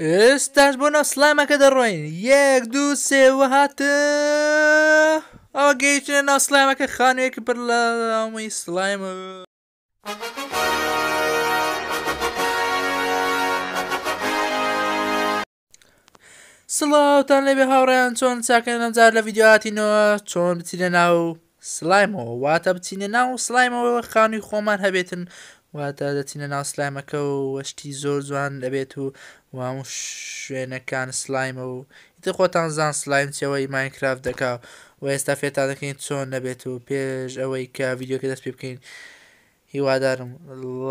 ئێستاش بۆ ناو slime ەکە دەڕۆین. یەک دوو سێ وە هاتن. ئەوە گەیشتنە ناو slime ەکە، خانوویەکی پڕ لە هەمووی slime. سڵاوتان لێبێ هاوڕێیان، چۆن چاکەن؟ ئەم جار لە ڤیدیۆ هاتینەوە چۆن بچینە ناو slime ەوە، واتە بچینە ناو slime ەوە خانووی خۆمان هەبێتن، واتە دەچینە ناو slime ەکە و شتی زۆر جوان دەبێت و هەموو شوێنەکان slime ە و ئیتر خۆتان زان slime چەوەی ماینکرافت دەکا و ئێستا فێرتان دەکەین چۆن نەبێت. و پێش ئەوەی کە ڤیدیۆکە دەست پێ بکەین، هیوادارم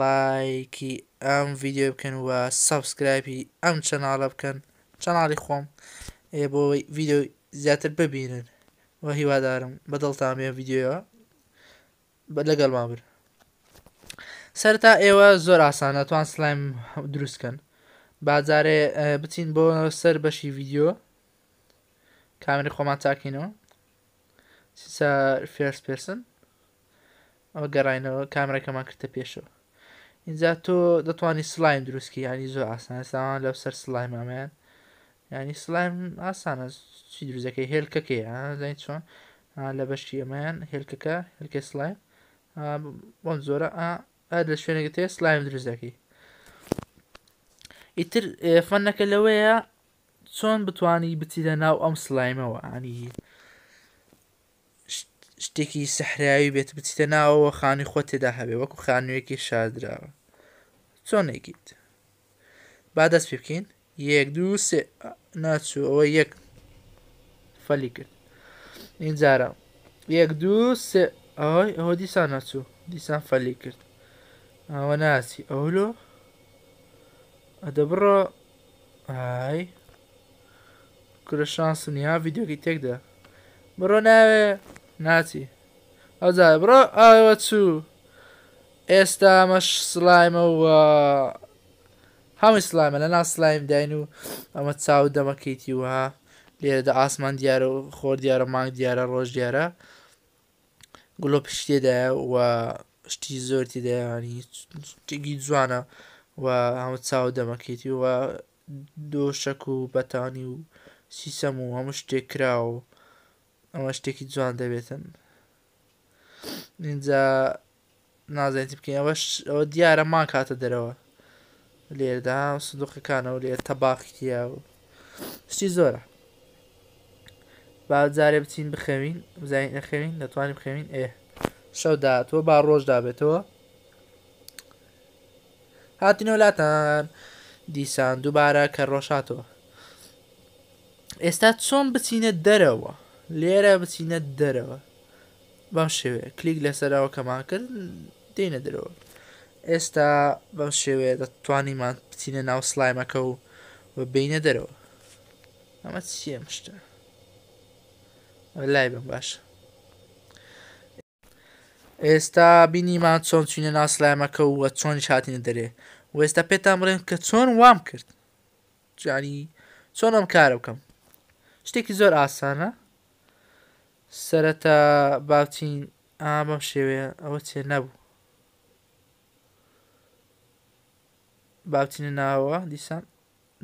لایکی ئەم ڤیدیۆ بکەن و subscribe ی ئەم channel ە بکەن، channel ی خۆم، بۆ ڤیدیۆ زیاتر ببینن و هیوادارم بەدڵتان بێ ڤیدیۆیەوە لەگەڵمان بن. سەرتا ئێوە زۆر ئاسانە توان slime دروستکەن. باجارێ بچین بۆ سەر بەشی ڤیدیۆ، کامێری خۆمان چاکینەوە، first person، ئەوە گەڕاینەوە کامێراکەمان کردە پێشەوە. اینجا تۆ دەتوانی slime دروستکی، ینی زۆر ئاسانە. ساوان لەو سەر slime ئەمەیان، ینی slime ئاسانە. چی دروستەکەی؟ هێلکەکەی زانین چۆن لە بەشی ئەمەیان هێلکەکە، هێلکە slime بۆم زۆرە هەر لە شوێنێکە تێ slime دروست دەکەی. ئیتر فەنەکە لەوەیە چۆن بتانی بچیتە ناو ئەم slime ەوە، ینی شتێکی سەحراوی بێت بچیتە ناوەوە خانووی خۆت تێدا هەبێ، وەکو خانوویەکی شاردراوە. چۆن ئەیکەیت؟ با دەست پێ بکەین. یەک دوو سێ، ناچوو، ئەوە یەک فەلی کرد. اینجارە یەک دوو سێ، ئەوەی ئەوە دیسان ناچوو، دیسان فەلی کرد، ئەوە ناچی. ئەولۆ ئەدە بڕۆ، ئای کورە شانس نییە، ڤیدیۆکەی تێکدا. بڕۆ ناوێ، ناچی. ئەوجا بڕۆ، ئەوە چوو. ئێستا ئەمەش slime ە و هەمووی slime ە، لەناو slime داین و ئەمە چاو دەمەکەیتی وها لێرەدا ئاسمان دیارە و خۆر دیارە، مانگ دیارە، ڕۆژ دیارە، گڵۆپیش تێدایە و شتی زۆر تێدایە، ینی شتێکی جوانە و هەموو چاو دەمەکەیتی و دۆشەک و بەتانی و سیسەم و هەموو شتێک کراوە و ئەمە شتێکی جوان دەبێتن. اینجا نازانین چی بکەین. ئەوەش ئەوە دیارە مانگ هاتە دەرەوە لێرەدا، سندوقەکانەوە لێرە تەباخی تیا و شتی زۆرە. با جارێ بچین بخەوین، بزانین ئەخەوین، دەتوانین بخەوین. ئێ شەو داهاتوە، با ڕۆژ دابێتەوە. هاتینەوە لاتان دیسان دووبارە کە ڕۆژ هاتەوە. ئێستا چۆن بچینە دەرەوە؟ لێرە بچینە دەرەوە بەم شێوەیە، کلیک لەسەر ئەوەکەمان کرد، دێنە دەرەوە. ئێستا بەم شێوەیە دەتوانیمان بچینە ناو slime ەکە و بینە دەرەوە. ئەمە چییە شتە؟ لای بم باشە. ئێستا بینیمان چۆن چوینە ناو slime ەکە و چۆنیش هاتینە دەرێ و ئێستا پێتان بڵێن کە چۆن وام کرد، ینی چۆن ئەم کارە بکەم. شتێکی زۆر ئاسانە. سەرەتا باچین بەم شێوەیە، ئەوە چێ نەبوو، باچینە ناوە دیسان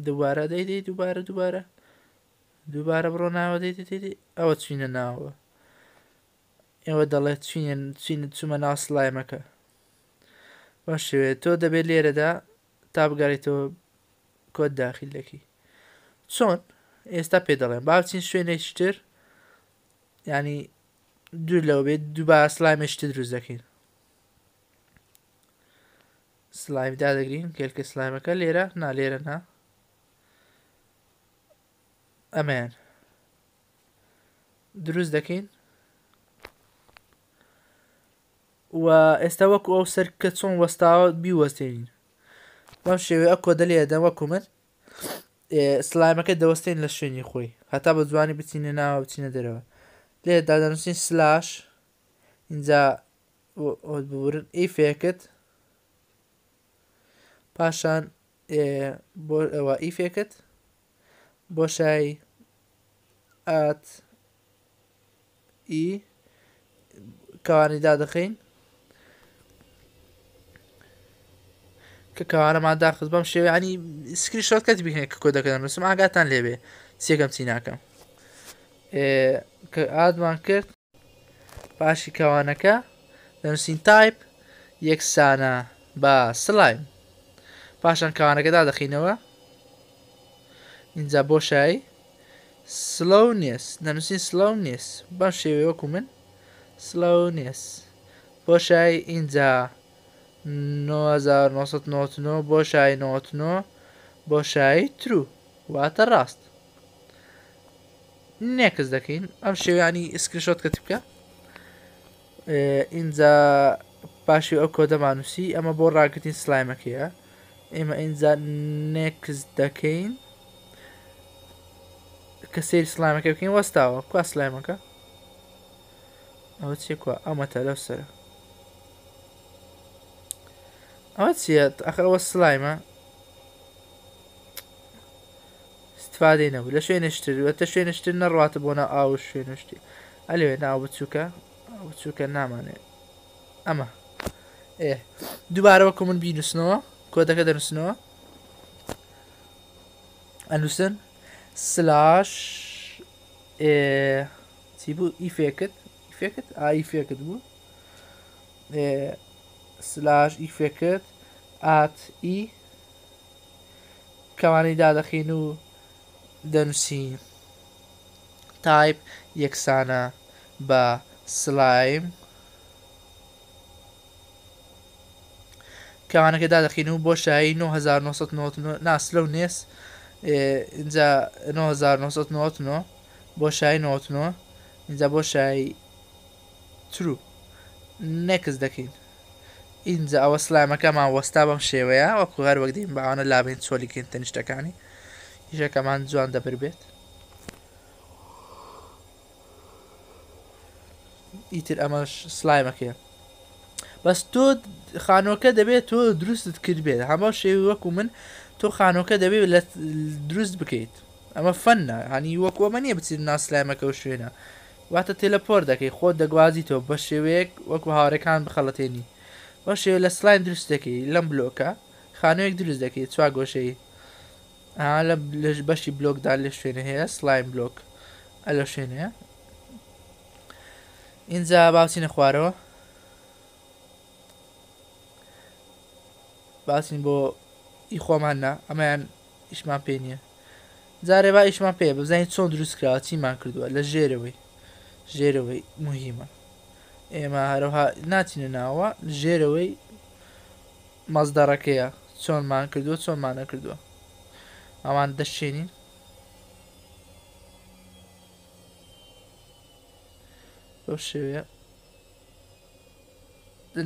دووبارە، دەی دەی دووبارە دووبارە دووبارە بڕۆ ناوە، دەی دەی دەی، ئەوە چوینە ناوە. ئێوە دەڵێت چوینە چوینە چوومە ناو slime ەکە. بەم شێوەیە تۆ دەبێت لێرەدا تا بگەڕێیتەوە کۆد داخل دەکەی. چۆن؟ ئێستا پێ دەڵێن. با بچین شوێنێکی تر، ینی دوور لەوە بێت، دووبارە slime ێکی تر دروست دەکەین. slime دادەگرین، کێلکە slime ەکە لێرە نا، لێرە نا، ئەمەیان دروست دەکەین. و ئێستا وەکو ئەو سەر کە چۆن وەستاوە بیوەستێنین بەم شێوەیە، ئەو کۆدە لێدەن وەکو من slime ەکە دەوەستێن لە شوێنی خۆی هەتا بە جوانی بچینە ناوە بچینە دەرەوە. لێ دادەنووسین slash، اینجا ببورن effect، پاشان بۆ ئەوە effect بۆشایی at ئی کەوانی دادەخەین. کە کەوانەمان داخست بەم شێوە ینی screenshot کەت بهێن کە کۆدەکە دەنووسم ئاگاتان لێبێ چیەکەم چی ناکەم کە add مان کرد پاشی کەوانەکە دەنووسین تایپ یەکسانە بە slime پاشان کەوانەکە دادەخینەوە اینجا بۆشایی slowness دەنووسین slowness بەم شێوەیە وەکو من slowness بۆشایی ئینجا 9999 بۆشایی 99 بۆشایی true واتە ڕاست next دەکەین ئەم شێوانی screenshot کە بکە ئینجا پاشی ئەو کۆدەمانوسی ئەمە بۆ ڕاگرتنی slime ەکەیە ئێمە ئینجا next دەکەین کە سەیری slime ەکە بکەین وەستاوە کوا slime ەکە ئەوە چیە کوا ئەمەتە لەو سەرە ئەوە چییە ئەخر ئەوە slime ە استفادەی نەبوو لە شوێنشتر وەتە شوێنشتر نەڕواتە بۆ ناو ئاو شوێنشتی ئەلێ ناو بچووکە بچووکە نامانێ ئەمە ئێ دووبارە وەکو من بینوسنەوە کۆدەکە دەنووسنەوە ئەنووسن slash چی بوو effect effect ئا effect بوو slash effect at e کەوانەی دادەخین و دەنووسین تایپ یەکسانە بە slime کەوانەکە دادەخین و بۆشایی 9999 نا slowness اینجا 9999 بۆشایی 99 اینجا بۆشایی true next دەکەین ئینجا ئەوە slime ەکەمان وەستا بەم شێوەیە وەکو هەر وەک دێین بەوانە لابین چۆلیکەین تەنیشتەکانی ئیشەکەمان جوان دەبر بێت ئیتر ئەمەش slime ەکەیە بەس تۆ خانۆکە دەبێت تۆ دروستت کرد بێت هەمە شێوی وەکو من تۆ خانۆکە دەبێت لە دروست بکەیت ئەمە فەنە هەنی وەکو ئەمە نییە بچیت نا slime ەکە و شوێنە واتە teleport دەکەی خۆت دەگوازیتەوە بە شێوەیەک وەکو هاوڕێکان بخەڵەتێنی بە شێوە لە slime دروست دەکەی لەم بلۆکە خانوویەک دروست دەکەی چوار گۆشەی لە بەشی بلۆکدا لە شوێنە هەیە slime block ئە لە شوێنەیە ئینجا باچینە خوارەوە باسین بۆ ئی خۆمان نا ئەمەیان ئیشمان پێ نییە جارێ با ئیشمان پێ بزانین چۆن دروست کراوە چیمان کردووە لە ژێرەوەی ژێرەوەی مهمە ئێمە هەروەها ناچینە ناوە ژێرەوەی مەزدەڕەکەیە چۆنمان کردووە چۆنمان نەکردووە ئەوان دەشێنین بەو شێوەیە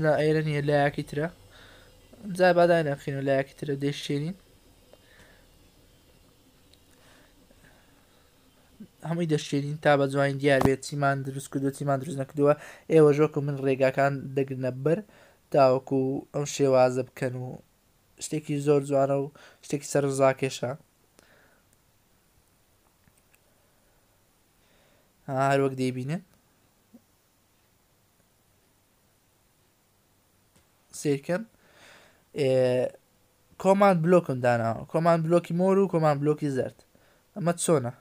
لە ئێرە نییە لایەکی ترە جا بادای نەخین و لایەکی ترە دەشێنین هەمووی دەشێنین تا بە جوانی دیار بێت چیمان دروست کردو چیمان دروست نەکردووە ئێوە ژۆکو من ڕێگاکان دەگرنە بەر تاوەکو ئەم شێوازە بکەن و شتێکی زۆر جوانە و شتێکی سەرنجڕاکێشە هەر وەک دەیبینن سیرکەن command block م داناوە command block ی مۆر و command block ی زەرد ئەمە چۆنە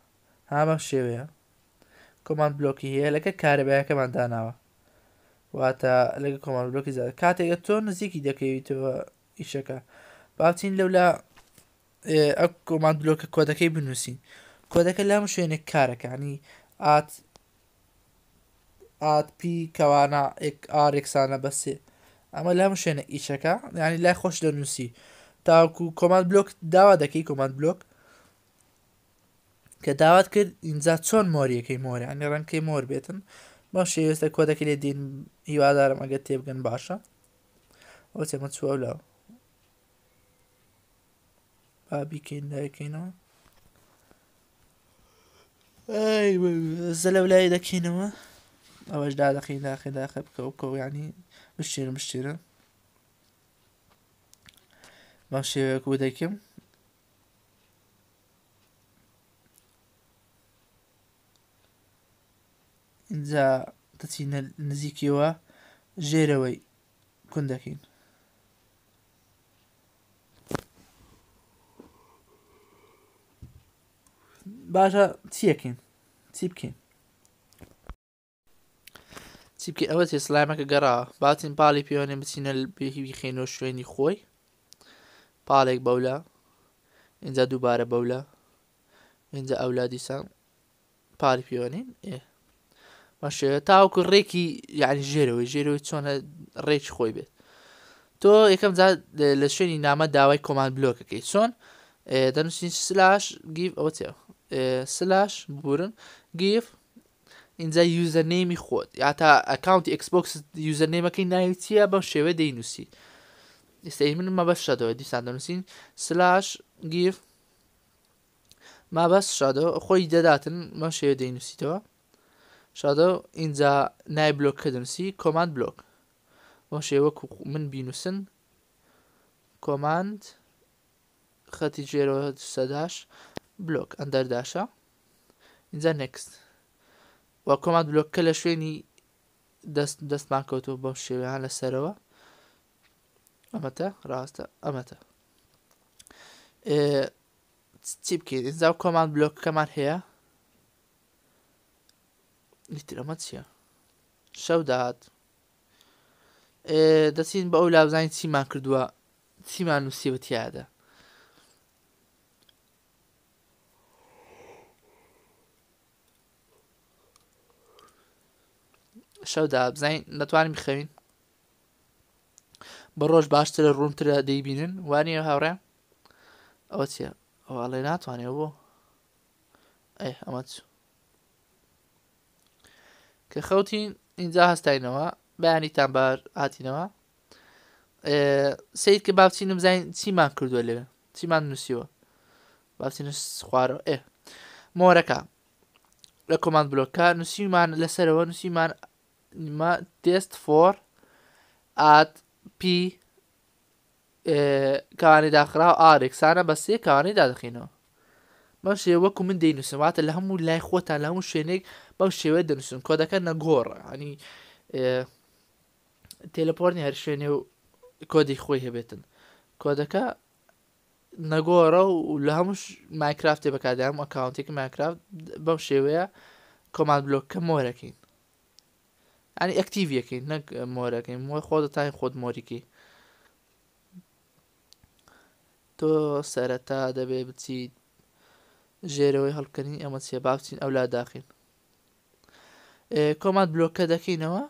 ها بەم شێوەیە command block ی هەیە لەکە کارەبایەکەمان داناوە واتە لەگە command block ی زەرد کاتێکە تۆ نزیکی دەکەویتەوە ئیشەکە باچین لەولا ئەو command block ە کۆدەکەی بنووسین کۆدەکە لەم شوێنێک کارەکانی at at p کەوانە r یەکسانە بە سێ ئەمە لە هەموو شوێنە ئیشەکە یعنی لای خۆش دەنووسی تاوەکو command block داوا دەکەی command block کە داوات کرد اینجا چۆن مۆریەکەی مۆر ینی ڕەنگکەی مۆر بێتن بەم شێوێستە کۆدەکە لێ دین هیوادارم ئەگەر تێبگەن باشە ئەو چێمە چووە لەوە با بیکەین دایکەینەوە ئەی زەلەو لای دەکەینەوە ئەوەش دادەخین داخێ داخە بکە و بکەو ینی بشتێنم بشتێنم بەم شێوەیەک و دەکەم اینجا دەچینە نزیکیەوە ژێرەوەی کون دەکەین. باشە چیەکەین چی بکەین چی بکەین ئەوە چێ slime ەکە گەڕاوە باچین پاڵی پێوەێ بچینە بیخینەوە شوێنی خۆی پاڵێک بەولا اینجا دووبارە بەولا اینجا ئەولا دیسان پاڵی پێوەنین ئێ باشە تاوەکو ڕێکی یعنی ژێرەوەی ژێرەوەی چۆنە ڕێکی خۆی بێت تۆ یەکەم جار لە شوێنی نامە داوای command block ەکەی چۆن دەنووسین slash give ئەوە چێ slash بورن give اینجا username ی خۆت یا تا account ی Xbox username ەکەی ناوی چییە بەم شێوەیە دەینووسی ئێستا من مەبەست شەدەوە دیسان دەنووسین slash give مابەست shadow خۆی دەداتن بەم شێوە دەینووسیتەوە shadow ئینجا نای block کە دەنووسی command block بەم شێوە وەکو من بینووسن command خەتی ژێرەوە سەداش block ئەندەر داشە ئینجا next و command block کە لە شوێنی دەست دەستمان کەوتەوە بەم شێوەیان لەسەرەوە ئەمەتە ڕاستە ئەمەتە چی بکەین ئینجا command block ەکەمان هەیە ئیتر ئەمە چییە شەو داهات دەچین بە ئەو لابزانین چیمان کردووە چیمان نووسیوە تیادا شەودا بزانین دەتوانین بخەوین بە ڕۆژ باشترە ڕوونترە دەیبینن وانە هاوڕێ ئەوە چیە ئەوە ئەڵێ ناتوانێت بۆ ئەی ئەمە چ کە خەوتین اینجا هەستاینەوە بەیانیتان بار هاتینەوە سید کە بابچینم بزانین چیمان کردووە لەوێ چیمان نووسیوە بابچینە خوارەوە ئێ مۆرەکە لە command block ە نووسیمان لەسەرەوە نووسیمان ما test for at p کەوانەی داخراو r یەکسانە بە سێ کەوانەی دادەخینەوە بەم شێوە وەکو من دەینووسم واتە لە هەموو لای خۆتان لە هەموو شوێنێک بەم شێوەیە دەنووسن کۆدەکە نەگۆڕە ینی teleport ی هەر شوێنێ و کۆدی خۆی هەبێتن کۆدەکە نەگۆڕە و لە هەموو Minecraft ێ بەکاردێ هەموو account ێکی Minecraft بەم شێوەیە command block ەکە مۆرەکەین ینی active یەکەین نەک مۆرەکەین مۆر خۆ دەتانی خۆت مۆریکی تۆ سەرەتا دەبێ بچیت ژێرەوەی هەڵکەنی ئەمە چیە با بچین ئەولا داخین command block ە دەکەینەوە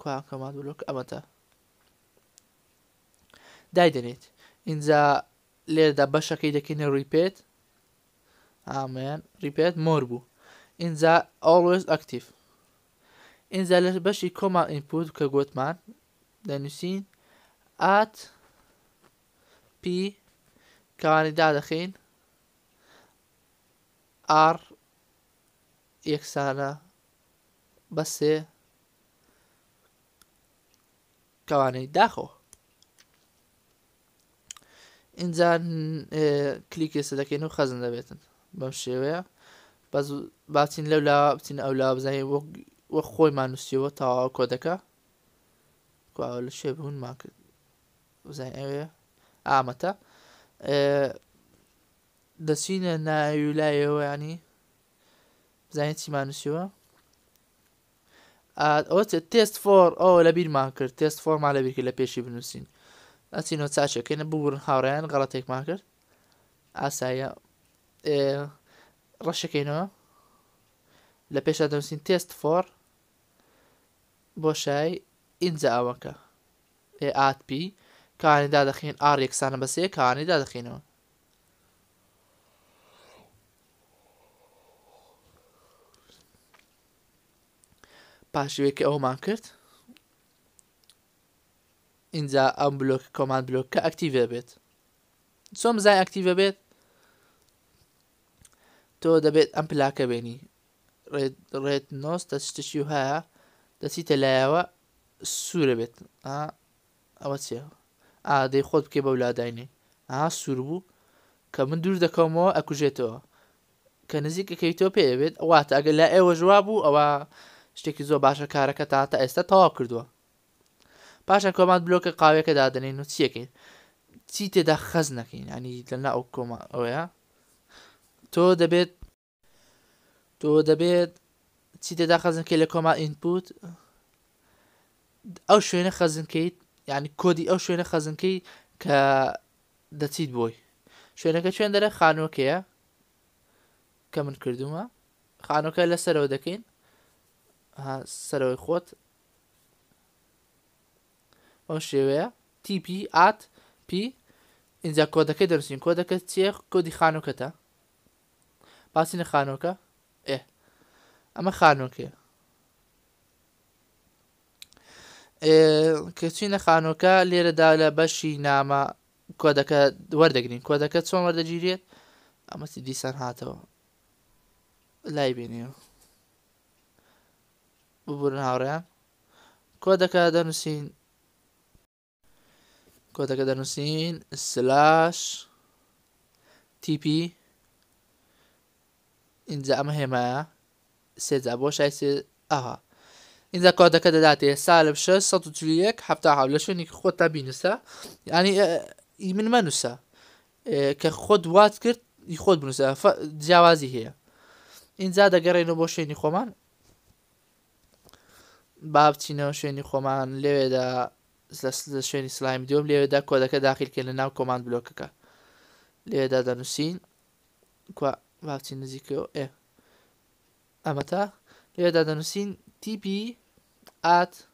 کوا command block ئەمەتە دایدەنێت ئینجا لێرەدا بەشەکەی دەکەینە repeat ئامان repeat مۆر بوو ئینجا always active ئینجا لە بەشی command input کە گوتمان دەنووسین at p کەوانی دادەخین r یەکسانە بە سێ کەوانەی داخەوە ئینجا کلیک ێستا دەکەین و خەزن دەبێتن بەم شێوەیە بەس باچین لەو لا بچین ئەو لا بزانین وەک خۆیمان نووسیەوە تەواو کۆدەکە کواوە لە شێ بوونمان کرد بزانین ئەوێ ئامەتە دەچینە ناوی لایەوە ینی بزانین چیمان نووسیوە ئەوە test for ئەو لە بیرمان کرد test for مان لە بیرکرد لە پێشی بنووسین ئەچینەوە چاچەکەینە ببورن هاوڕێیان غەڵەتێکمان کرد ئاساییە ڕەشەکەینەوە لە پێشا دەنووسین test for بۆشای ئینجا ئەوەکە at p کانی دادەخین r یەکسانە بەسێ کانی دادەخینەوە پاشەوەی کە ئەومان کرد ئینجا ئەم block command block کە active بێت چۆن بزانین active بێت تۆ دەبێت ئەم پلاکە بێنی red نۆس دەچتشی و هەیە دەچیتە لایەوە سوورە بێت ئەوە چیە ئادەی خۆت بکەی بەو لاداینی ئا سوور بوو کە من دوور دەکەومەوە ئەکوژێتەوە کە نزیک ئەکەویتەوە پێ ئەبێت واتە ئەگەر لای ئێوەش وا بوو ئەوە شتێکی زۆر باشە کارەکەتان تا ئێستا تەواو کردووە پاشان command block ە قاوەکە دادەنین و چیەکەین چی تێدا خەز نەکەین ینی لەنا ئەو کۆما ئەوەیە. تۆ دەبێت تۆ دەبێت چی تێدا خەزنکەی لە command input ئەو شوێنە خەزنکەیت یعنی کۆدی ئەو شوێنە خەزنکەی کە دەچیت بۆی شوێنەکە چێن دەرە خانوەکەیە کە من کردومە خانوەکە لەسەرەوە دەکەین سەرەوەی خۆت بەم شێوەیە TP at P ئینجا کۆدەکەی دەنووسین کۆدەکە چییە کۆدی خانووکەتە باسینە خانووەکە ئێ ئەمە خانووەکەیە کە چینە خانووەکە لێرەدا لە بەشی نامە کۆدەکە وەردەگرین کۆدەکە چۆن وەردەگیرێت ئەمە دیسان هاتەوە لای بێنەوە ببورن هاوڕێیان کۆدەکە دەنووسین کۆدەکە دەنووسین slash TP ئینجا ئەمە هێمایە سێجا بۆ شای سێ ئەها ئینجا کۆدەکە دەداتێ سالب 641 77 لە شوێنێکی خۆت تا بینوسە ینی ئی من مەنووسە کە خۆت وات کرد ئی خۆت بنووسە جیاوازی هەیە ئینجا دەگەڕێنەوە بۆ شوێنی خۆمان با بچینەوە شوێنی خۆمان لەوێدا لە شوێنی slime دوم لێوێدا کۆدەکە داخیلکەین لە ناو command block ەکە لێدا دەنووسین کوا با بچین نزیکەوە ئێ ئەمەتا لێدا دەنووسین TP at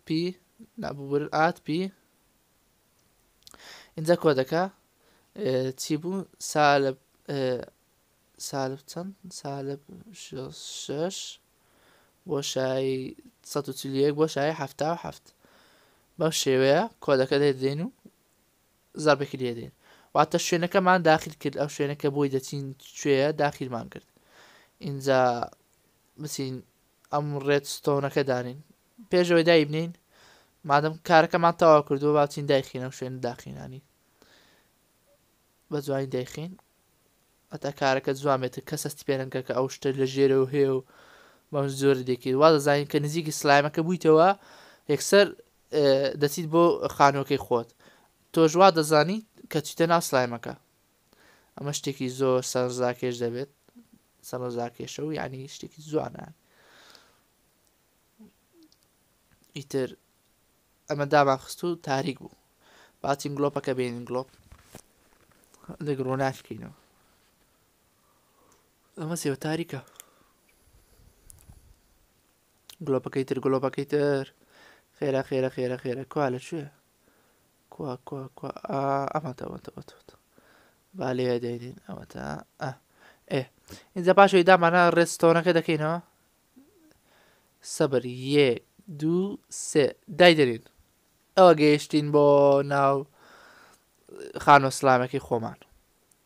P ناببورن at P اینجا کۆدەکە چی بوو سالب سالب چەند؟ سالب شەش بۆشایی 141 بۆشایی 77 بەم شێوەیە کۆدەکە دەدەین و زەربێکی لێ دێن واتە شوێنەکەمان داخل کرد ئەو شوێنەکە بۆی دەچین کوێیە داخیلمان کرد اینجا بچین ئەم redstone ەکە دانین پێشەوەی دای بنین مادەم کارەکەمان تەواو کردووە باچین دایخین ئەو شوێن داخینانی بە جوانی دایخین هەتا کارەکە جوان بێت کەس هەستی پێ نەکا کە ئەو شتە لە ژێرەوە هەیە و بەم زۆری دەکەیت وا دەزانین کە نزیکی slime ەکە بوویتەوە یەکسەر دەچیت بۆ خانووەکەی خۆت تۆش وا دەزانی کە چیتە ناو slime ەکە ئەمە شتێکی زۆر سەرنجڕاکێش دەبێت سەرنجڕاکێشە و یعنی شتێکی جوانە ئیتر ئەمە دامان خست و تاریک بوو باچین گڵۆپەکە بێنین گڵۆپ هەندێک ڕۆناک بکەینەوە ئەمە سێوە تاریکە گڵۆپەکەی تر گڵۆپەکەی تر خێرا خێرا خێرا خێرا کوا لە کوێ کوا کوا کوا ئەمەتە ئەمەتە ئەمەتە با لێ دێنین ئەوەتە ئێ اینجا پاشەوەی دامانە redstone ەکە دەکەینەوە سەبر یەک دوو سێ دایدەنین ئەوە گەیشتین بۆ ناو خانۆ slime ەکەی خۆمان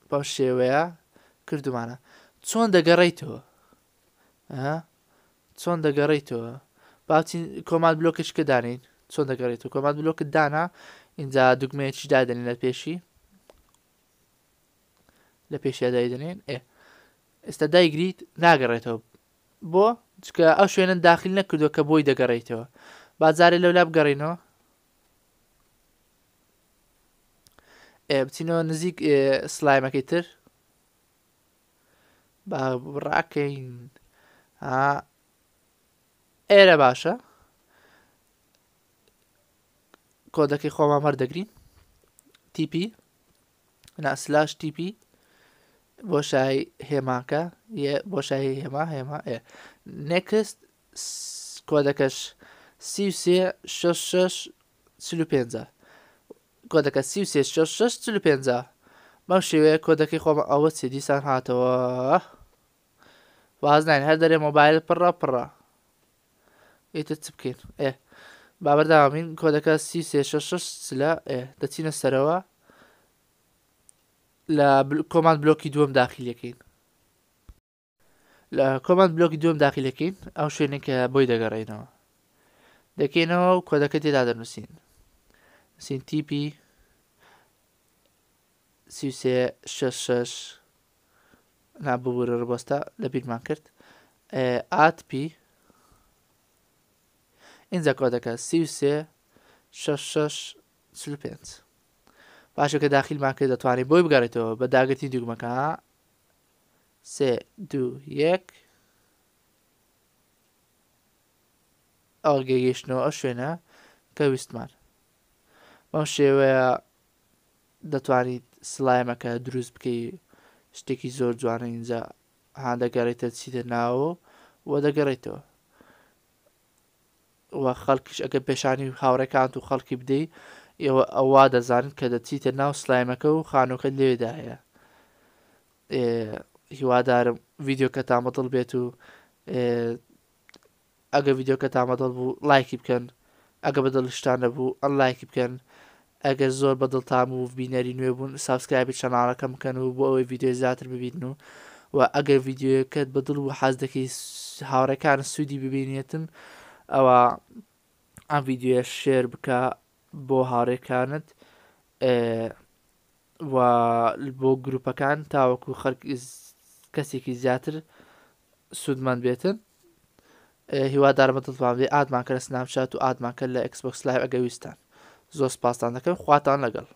بەم شێوەیە کردومانە چۆن دەگەڕیتەوە چۆن دەگەڕیتەوە باچین command block ێک کە دانین چۆن دەگەڕێتەوە command block ت دانا اینجا دوگمەیەکی دادەنین لە پێشی لە پێشیا دایدەنێن ئێ ئێستا دایگریت ناگەڕێتەوە بۆ؟ چونکە ئەو شوێنەت داخیل نەکردووە کە بۆی دەگەڕێیتەوە. با جارێ لەولا بگەڕێینەوە. ئێ بچینەوە نزیک slime ەکەی تر. با ڕاکەین. ها ئێرە باشە. کۆدەکەی خۆمان وەردەگرین. TP نا slash TP بۆشایی هێماکە یە بۆشایی هێما هێما ئێ next کۆدەکەش 33 6 45 کۆدەکە 33 6 45 بەم شێوەیە کۆدەکەی خۆمە ئەوە چی دیسان هاتەوە واز ناین هەر دەرێ مۆبایل پڕە پڕە ئیتر چ بکەین ئێ با بەردەوامین کۆدەکە 33 6 6 ئێ دەچینە سەرەوە لە command block ی دووەم داخیلەکەین لە command block ی دووەم داخیلەکەین ئەو شوێنێک کە بۆی دەگەڕێنەوە دەکەینەوە و کۆدەکە تێدا دەنووسین سین TP 3366 نا ببورە ڕبۆستە لە بیرمان کرد at P ئینجا کۆدەکە 33 66 45. پاشە کە داخیلمان کرد دەتوانین بۆی بگەڕێتەوە بە داگرتنی دوگمەکە. سێ دوو یەک ئەوە گەیشتنەوە ئەو شوێنە کە ویستمان. بەم شێوەیە دەتوانیت slime ەکە دروست بکەی، شتێکی زۆر جوانە. اینجا ها دەگەڕێتە چیتە ناوە و دەگەڕێتەوە و خەڵکیش ئەگەر پێشانی هاوڕێکانت و خەڵکی بدەی ئێوە ئەووا دەزانن کە دەچیتە ناو slime ەکە و خانووەکە لێدا هەیە. هیوادارم ڤیدیۆکەتان بەدڵ بێت و ئەگە ڤیدیۆکەتان بەدڵ بوو لایکی بکەن، ئەگە بەدڵشتان نەبوو unlike ی بکەن، ئەگەر زۆر بەدڵتان بوو بینەری نوێ بوون subscribe ی channel ەکەم بکەن و بۆ ئەوەی ڤیدیۆی زیاتر ببینن و و ئەگەر ڤیدیۆیەکەت بەدڵ بوو حەز دەکەی هاوڕێکان سوودی ببینێتن ئەوە ئەم ڤیدیۆیە share بکە بۆ هاوڕێکانت و بۆ گروپەکان تاوەکو خەرک کەسێکی زیاتر سوودمەند بێتن. هیوادارم بەدڵتان بێ. add مان کە لە سناپچات و add مان کە لە ئێکسبۆکس لایڤ ئەگەر ویستان. زۆر سپاستان دەکەم، خواتان لەگەڵ.